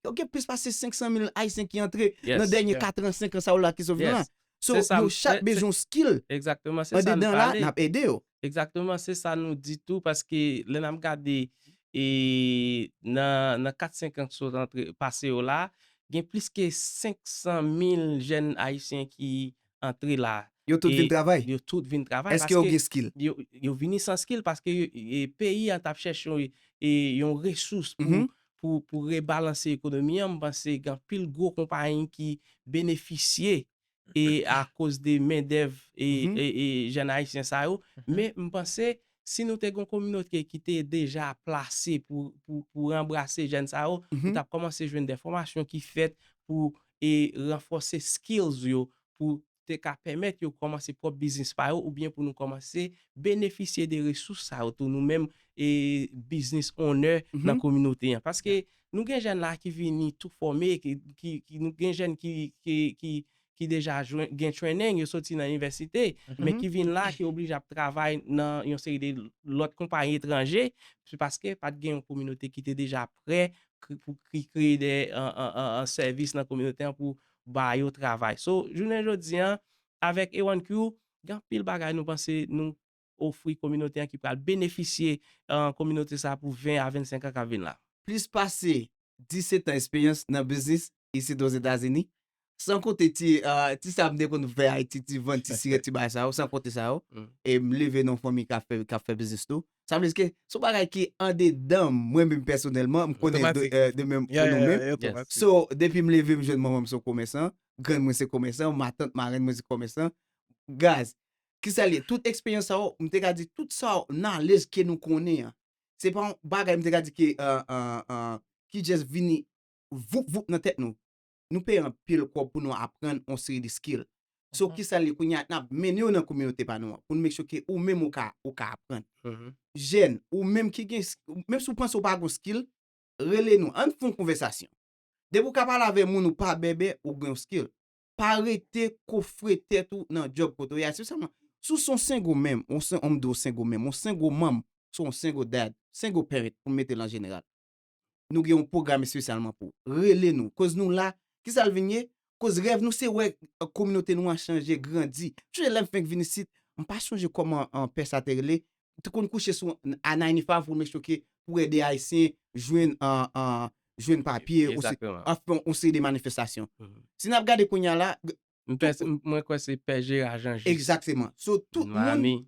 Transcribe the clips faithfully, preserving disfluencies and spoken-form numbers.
Yo gen plis pase senk san mil Ayisyen ki antre nan dènye kat an, senk an sa yo la ki sot vin la. So, yo chak bezwen yon skill. Andedan la, n ap ede yo. Egzakteman, se sa nou di tou, paske lè n ap gade e nan, nan kat senk an ki sot antre, pase yo la, gen plis ke senk san mil jèn Ayisyen ki antre la. Yo tout vin travay? Yo tout vin travay. Èske yo gen skill? Yo, yo vini san skill paske yo, e, peyi an t ap chèche yon, e, yon resous pou, pou, pou rebalanse ekonomi an. M panse gen anpil gwo konpayi ki benefisye e akoz de mendèv e, e, e jèn ayisyen sa yo. Men m panse si nou te gen yon kominote ki te deja plase pou, pou, pou ranbrase jèn sa yo, nou t ap kòmanse jwenn de fòmasyon ki fèt pou e ranfòse skills yo, pou te ka pèmèt yo kòmanse pwòp biznis pa yo oubyen pou nou kòmanse benefisye de resous sa yo tou nou menm e business owner nan kominote an. Paske nou gen jèn la ki vini tou fòme, ki, ki, ki, nou gen jèn ki, ki, ki, ki deja jwenn, gen training, yo soti nan inivèsite, men ki vin la, ki oblije ap travay nan yon seri de lòt konpayi etranje, se paske pa t gen yon kominote ki te deja prè kre-, pou ki kreye de, an, an, an, an sèvis nan kominote an pou ba yo travay. So, jounen jodi an, avèk A one Q, gen anpil bagay nou panse nou ofri kominote an ki pral benefisye, e, kominote sa pou ven a vennsenk an k ap vin la. Plis pase disèt an eksperyans nan biznis isit Ozetazini. San konte ti, e, ti sa m te konn fè Ayiti, ti vann, ti sirèt, ti bagay sa yo, san konte sa yo. E m leve nan yon fanmi k ap fè, k ap fè biznis tou. Sa vle di ke se yon bagay ki andedan m, mwen menm pèsonèlman, m konnen de, e, de menm pou nou menm. So, depi m leve, m jwenn manman m se yon komèsan, grann mwen se komèsan, matant, marenn mwen se komèsan. Guys, kisa l ye? Tout eksperyans sa yo, m te ka di tout sa yo, knowledge ke nou konnen an. Se pa yon bagay m te ka di ke, e, e, e, ki just vini voup voup nan tèt nou. Nou peye anpil kòb pou nou aprann yon seri de skill. So, kisa l ye kounye a, n ap mennen yo nan kominote pa nou an, pou n make sure ke ou menm ou ka, ou ka aprann. Jèn, ou menm ki gen, menm si w panse w pa gen skill, rele nou, ann fè yon konvèsasyon. Depi w ka pale avè moun, ou pa bèbè, ou gen yon skill. Pa rete kofre tèt ou nan djòb kote w ye a, espesyalman si w se yon single menm, yon sen-, m di w single menm, yon single mom, se yon single dad, single parent, pou m mete l an jeneral. Nou gen yon pwogram espesyalman pou w. Rele nou, koz nou la. Kisa l vin ye? Koz rèv nou se wè, e, kominote nou an chanje, grandi. M sonje lè m fenk vin isit, m pa sonje kòman, e, pè sa te rele, te konn kouche sou a ninety-five pou make sure ke pou ede Ayisyen jwenn, e, e, jwenn papye, anfen, yon seri de manifestasyon. Si n ap gade kounye a la, m pè-, m-, mwen kwè se pè Jera Jan Jis. Egzakteman. So, tout moun,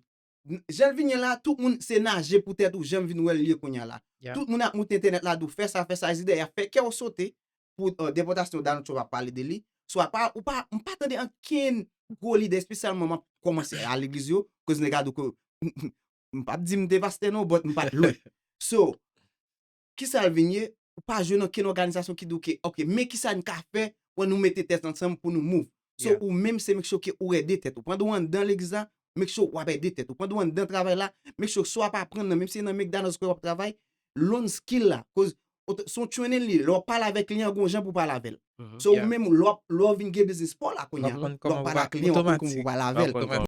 jan l vin ye la, tout moun se naje pou tèt ou, jan m vin wè l ye kounye a la. Tout moun ap moute entènèt la, di w fè sa, fè sa, zidè, y ap fè kè w sote pou, e, depòtasyon Donald Trump ap pale de li. So, apa, ou pa, m pa tande ankenn gwo lidè, espesyalman, m ap kòmanse a legliz yo, koz nèg a di w ke m p ap di m te pastè non, but m pa t lwen. So, kisa l vin ye? Ou pa jwenn okenn òganizasyon ki di w ke, ok, men kisa n ka fè pou nou mete tèt ansanm pou nou move. So, ou menm se make sure ke ou ede tèt ou. Pandan w anndan legliz la, make sure w ap ede tèt ou. Pandan w anndan travay la, make sure si w ap aprann nan, menm si se nan McDonald's ke w ap travay, learn skill la. Koz se yon training li, lè w pale avèk kliyan, gen yon jan pou w pale avè l. So, ou menm, lè w ap, lè w vin gen biznis pa w la kounye a, lè w ap pale ak kliyan, w ap konn kòman pou w pale avè l.